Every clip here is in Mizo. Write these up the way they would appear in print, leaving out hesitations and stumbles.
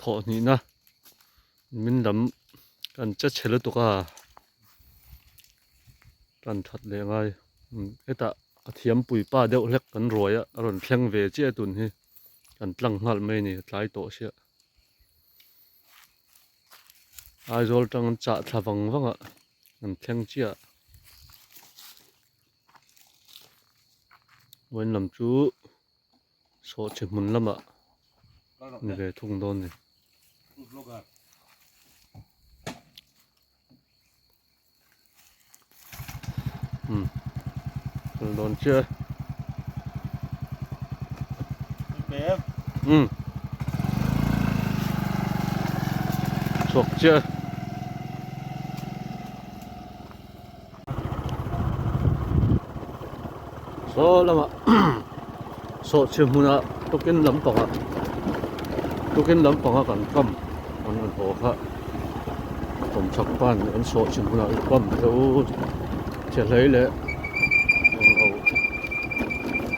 Thawh hnihna min lam kan che chhe lutuk a tan that leh ngai hetah a thiampui pa deuh hlek kan ruai a a rawn thleng ve chiah tun hi kan tlang nghal mai a ni a tlai tawh sia Aizawl tang an chah thla vang vang a an thleng chiah vawiin lam chu. Sawhchhe hmun lamah ni ve thung dawn ni. Umm kal dawn chiah e. Umm chhuak chiah e. Saw lamah sawhchhe hmunah tukin lampangah tukin lampanga kan kam an rawn haw kha kawmchhak pan an sawhchhe hmunah an kam deuh che hlei leh englo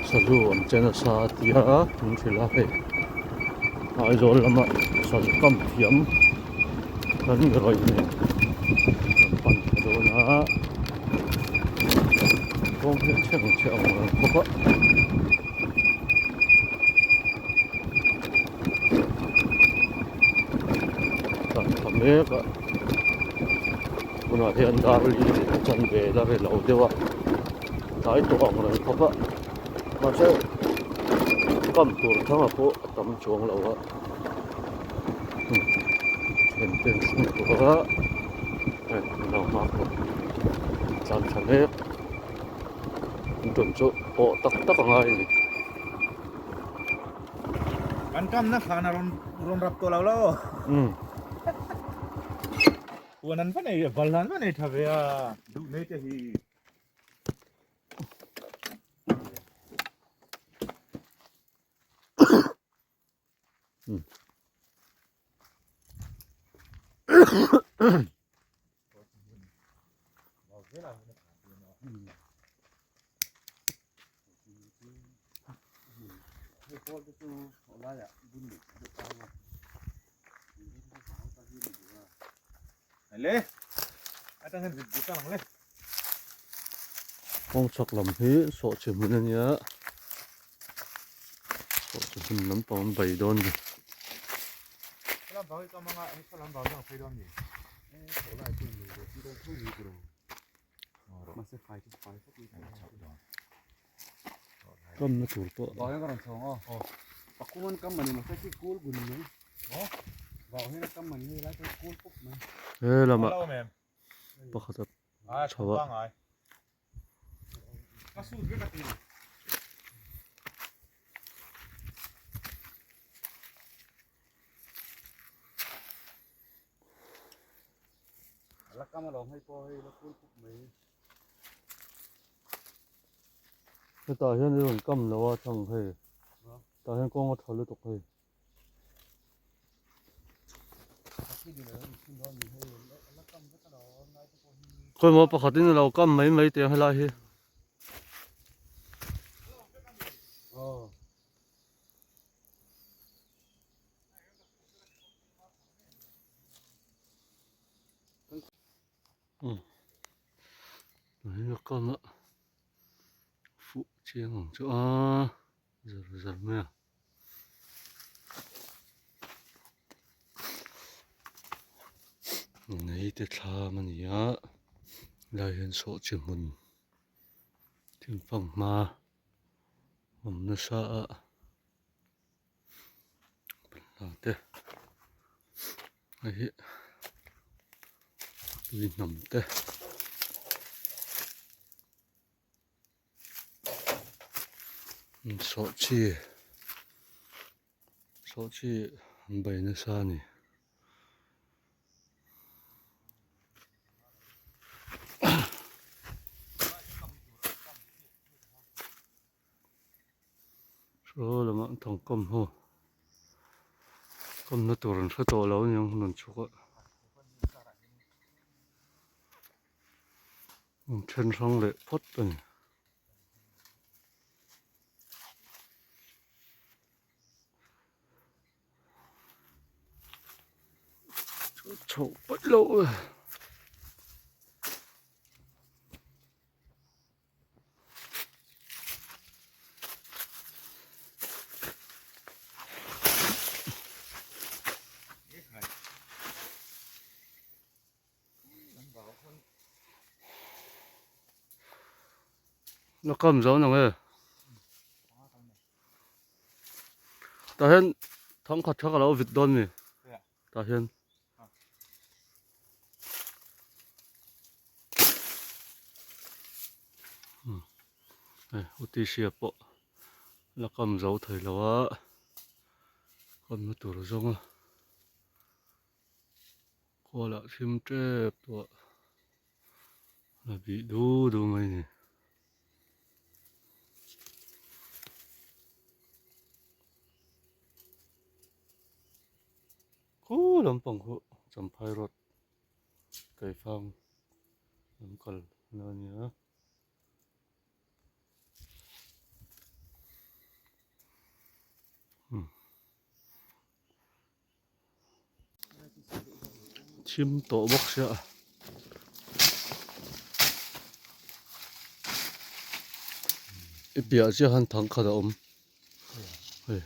sazu an che nasa a tia an hrilh a hei Aizawl lama sazu kam thiam kan rawih nen kan pan thla dawn a kawng hi a chheng chhe ang reng bawk a tlan thla mek a tunah hian dar li leh a chanve la ri lo deuh a tlai tawh ang reng khawp a mahse kam tur thanga pawh a tam chuang lo a. Then te an hring tawh a hei an lo nghak tawh tlan thla mek an tum chu pawh tak tak a ngai a ni. Kan kamna khan a rawn rawn rap tawh lo lo. Umm. Huan an va nei bal an va nei tha ve a duh nei te hi. Kawng chhak lam hi sawhchhe hmun a nia sawhchhe hmun lampang an bei dawn a ni. Kamna tur pawh he lamah pakhat a chho a. Hetah hian i rawn kam lo a chang hei tah hian kawng a tha lutuk hei. Khawimaw pakhatin a lo kam mai mai teh ang helai hi. Umm a kam a fuh chiang ang chu a zar zar mai a. Nei te thlam a ni a helai hian sawhchhi hmun thingfang hma awm nasa a balhla te hei hi tui hnam te. Sawhchi sawhchi an bei nasa a ni. Saw lamah thawngkawm ho kawmna tur an hre tawh lo aniang an rawn chhuk a. An then hrang leh phawt a ni. Chho paih lo e. Na kam zo nang e. Tah hian thangkhat kha ka lo vit dawn mi. Tah hian. Hei utisia pawh la kam zo thei lo a kamna tur zawng a khualah thim tep tawh a bih du du mai a ni. Khu lampang khu Champhai road Keifang lam kal na a nia. Thim tawh bawk sia. I piah chiah khan thangkhat a awm. Hei.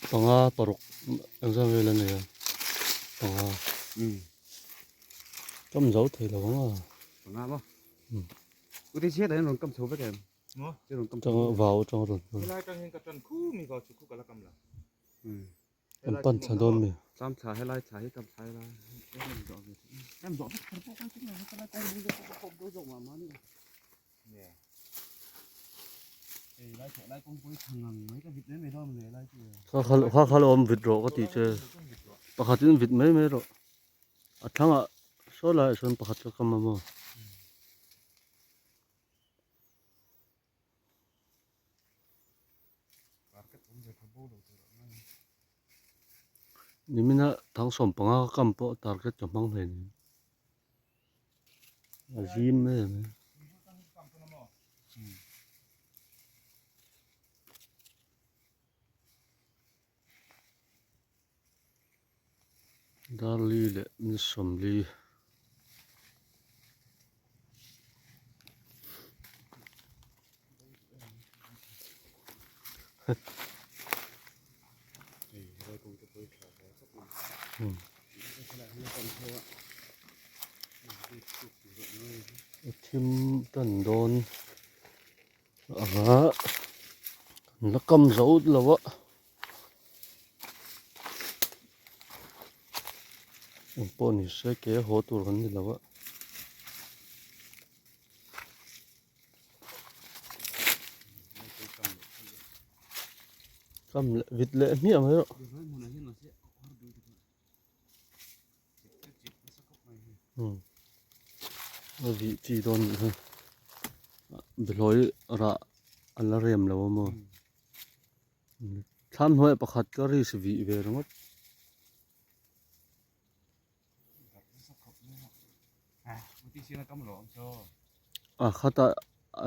Panga paruk engzah vel a nei a panga kam zo thei lo ang a panga maw ute chhiat ah hian rawn kam chho vek em rawn kam chho vau atang rawn helai atang hian ka tan khu mi vau chu khu ka la kam la An pan thla dawn mi. Tlam thla helai thla hi kam thla ila em zawh ve em zawh vek thar pawh kai chu mai helai kawng bung deuh pawh kawp zawk mah mah ni ei lai thawh lai kawng pawh hi tha ngang mai ka vit mai mai dawn le lai chu kha kha kha kha lo awm vit rawh ka tih che pakhat in vit mai mai rawh a thlangah saw laiah sawn pakhat ka kam a maw. Nimina Thangsawm panga ka kam pawh target ka hmang hle ni. A zim em em. Darli leh ni sawmli. A thim tan dawn anga kan la kam zo lo a. Eng pawh ni se ke haw tur kan ni lo a. Kam leh vit leh hmiah mai rawh. A vih chi dawn nih hi behlawi rah a la rem lo a maw. Thlam hnuaiah pakhat ka risk vih ve ringawt. A khatah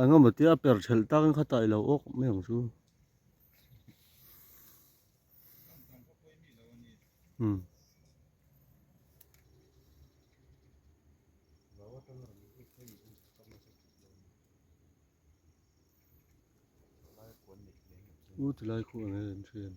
eng emaw tia per thelh takin khatah i lo awk mai ang chu. Umm. U tilai khu ang e an hriat.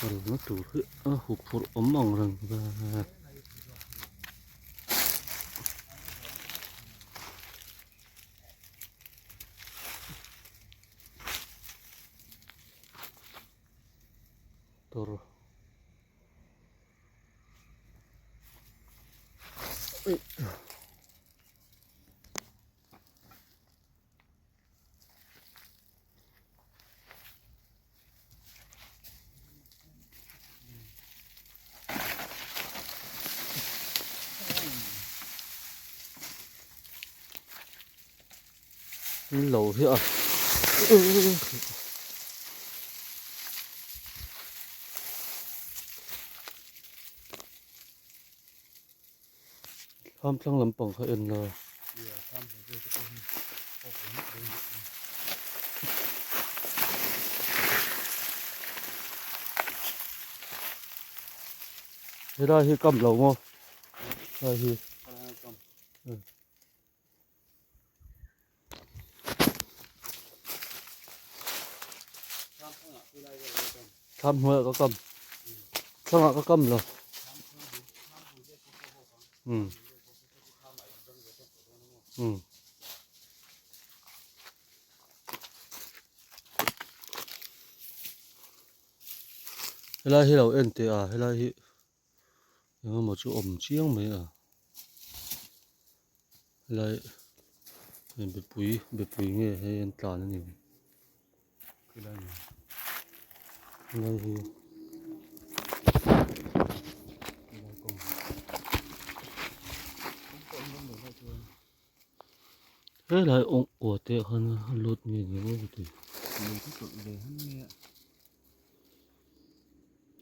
Kalna tur hi a huphurh awm ang reng ve. Tur. Lo hi a Thlam thlang lampang kha en la. Helai hi kam lo maw? Helai hi. Thlam hnuaiah ka kam thlangah ka kam lo um um helai hi lo en teh a helai hi eng emaw chu awm chiang mai a. Helai mipui mipui nge hei an tlan a ni helai hi helai awng kua te ah khan a lut nge ni maw ka ti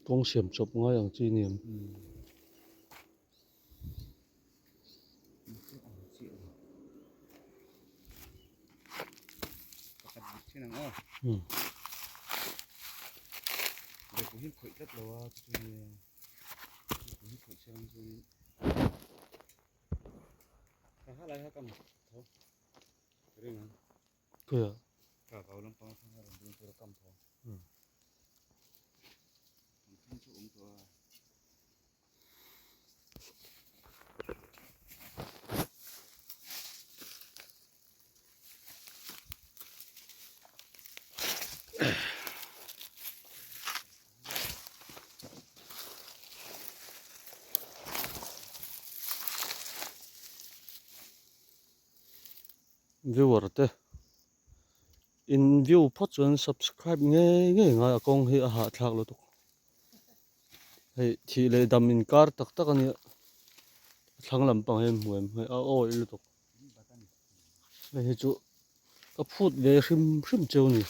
kawng siam chawp ngai ang chi a ni em. Khawiah? Viewer te in view phawt chuan subscribe ngei ngei ngai a kawng hi a hahthlak lutuk. Hei thih leh dam inkar tak tak a nia a thlang lampang hian hmu em hei a awih lutuk hei hi chu ka phut ve hrim hrim cheu a ni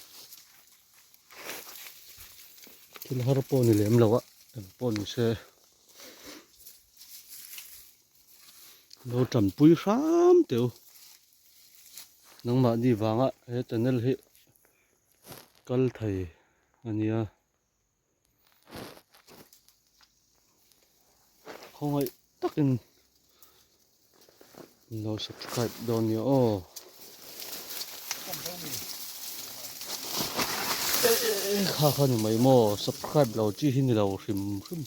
thil har pawh a ni lem lo a eng pawh ni se lo tanpui hram teh u nangmahni vanga he channel hi kal thei a nia. Khawngaih takin min lo subscribe dawn nia aw. Kha kha ni mai maw subscribe lo chi hi ni lo hrim hrim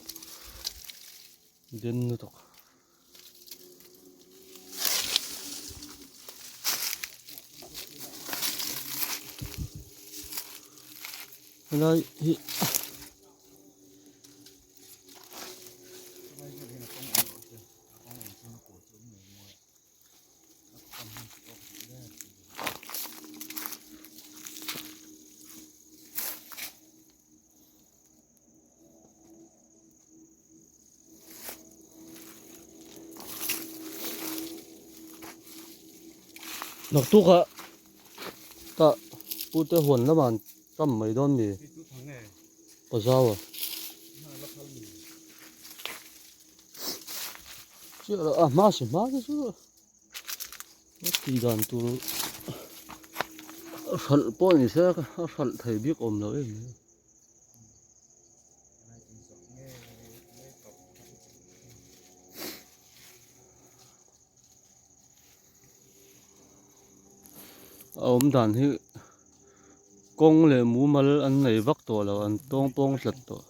den lutuk. Helai hi Naktukah tah pute huan lamah an tam mai dawn mi Pazau a chiah lo a hma si hma te chu a tih dan tur a hralh pawh ni se a hralh thei bik awm lo em mai. A awm dan hi kawng leh mumal an nei vak tawh lo an tawng pawng tlat tawh.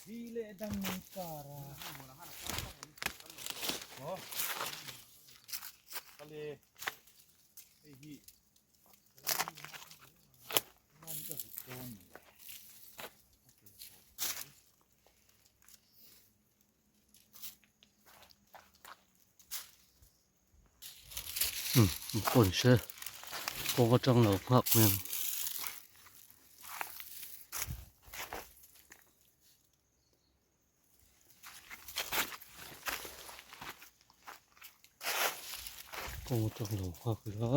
Di leh dang in kar a. Maw? Kale hei hi lan ka zut dawn ni. Um pawn se kawng atang lo nghak mai ang. Kawng atang lo nghak ila.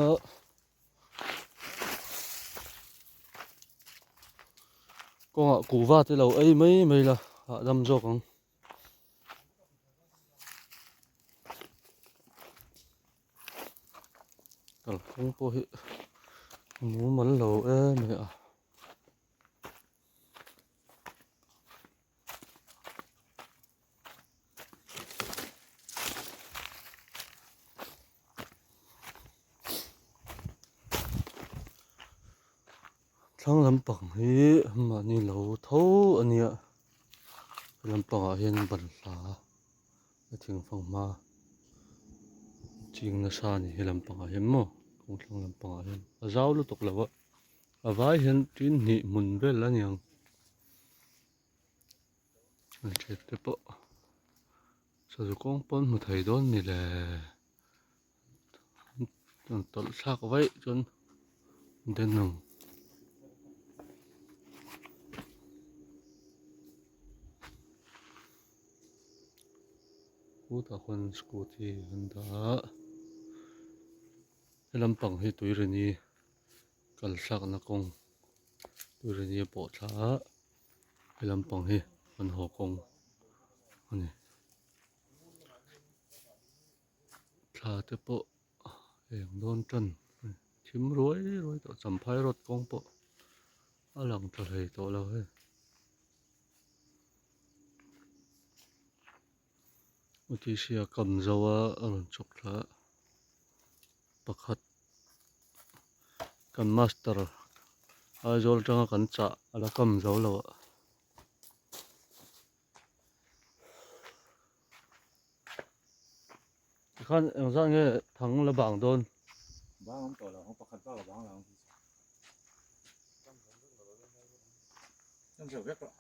Kawngah kuhva te lo ei mai mai la hahdam zawk ang. Kalphung pawh hi mumal lo em mai a. Thlang lampang hi mahni lo tho a nia. He lampangah hian balhla a thingfang hma ching nasa a ni he lampangah hian maw kawng thlang lampangah hian a zau lutuk lo a a vai hian tin hnih hmun vel a ni ang an ṭhiat te pawh sazu kawng pawn hmu thei dawn ni le an tawlh thlak vaih chuan den ang. Khutah khuan scooty an dah a he lampang hi tuirini kal thlakna kawng tuirini a pawh thla a he lampang hi an haw kawng a ni. Thla te pawh eng dawn tan thim ruai ruai tawh champhai road kawng pawh a lang tha hlei tawh lo hei. Utisia kam zo a a rawn chhuk thla a pakhat kan master Aizawl atanga kan chah a la kam zo lo a. Tikhan eng zat nge thang la bang dawn? Bang awm tawh lo ang pakhat bak a bang lo ang tih chu. Kan zo vek rawh.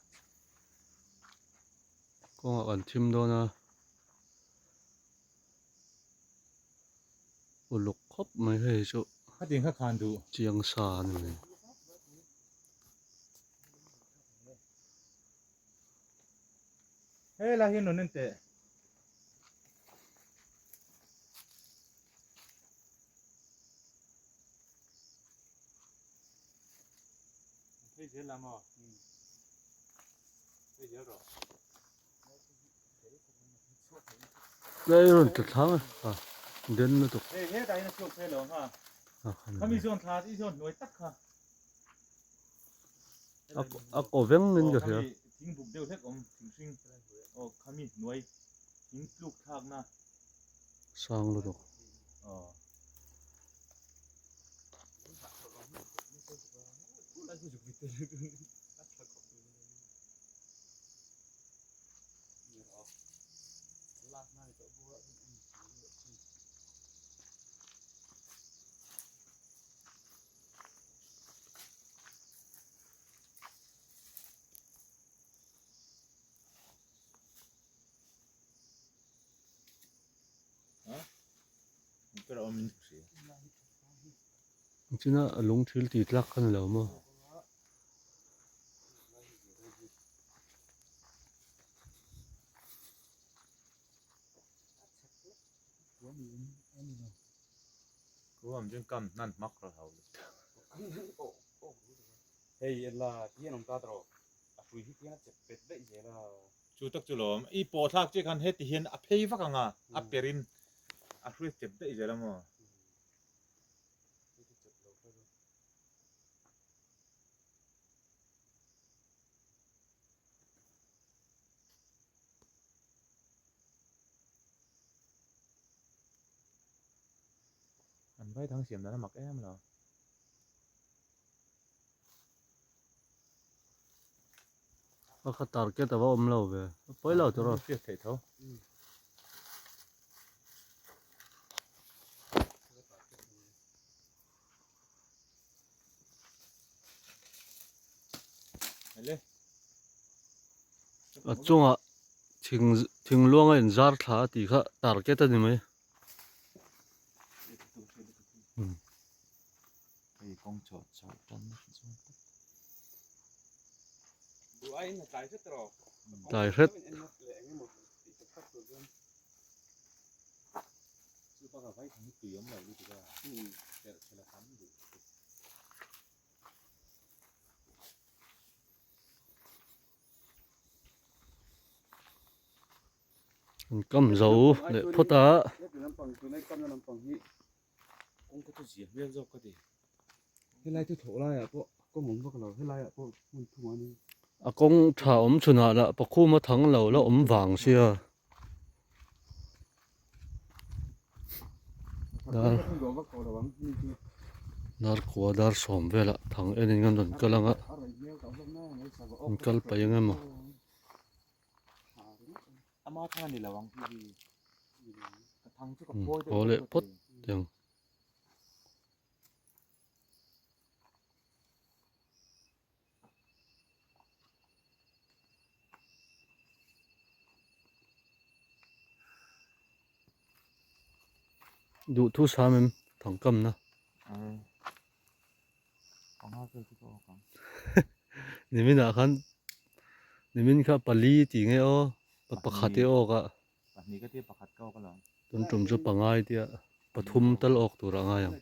Kawngah kan thim dawn a. Uluk khawp mai hei chu. Khatin kha khan duh. Chiang sa a ni mai. He lai hi nun en teh. Phei zel la maw? Phei zel rawh. Lai rawn tla thlang a, den lutuk. Hei hetah hian a chhuak phei lo ang ha. Khami zawn thla i zawn hnuai tak kha. A kaw veng in ka hria. Thing buk deuh hlek awm thing hring aw khami hnuai thing tluk thlak na. Sang lutuk. Aw. China a lung thil ti tlak kha ni lo maw? Chu tak chu lawm i pawh thlak chiah khan heti hian a phei vak ang a, a per in a hrui chep daih zel a maw? An vaithang siam dan a mak em lo. A kha target a va awm lo ve. A pawi lo tawh rawh. Hriat theih tho. A chungah thing thing luanga inzar thla a tih kha target a ni mai. Tlai hret. An kam zo leh phawt a. A kawng tha awm chhunah lah pakhum a thang lo la awm vang sia. Dar dar kua dar sawm velah thang enin an rawn kal ang a an kal paih ang emaw. Haw leh phawt teh ang. Duh thu sam em thang kamna. Nimin ah khan nimin kha pali tih nge aw pakhat i awk a. Tun tum chu pangai tia pathum tal awk tur a ngai ang.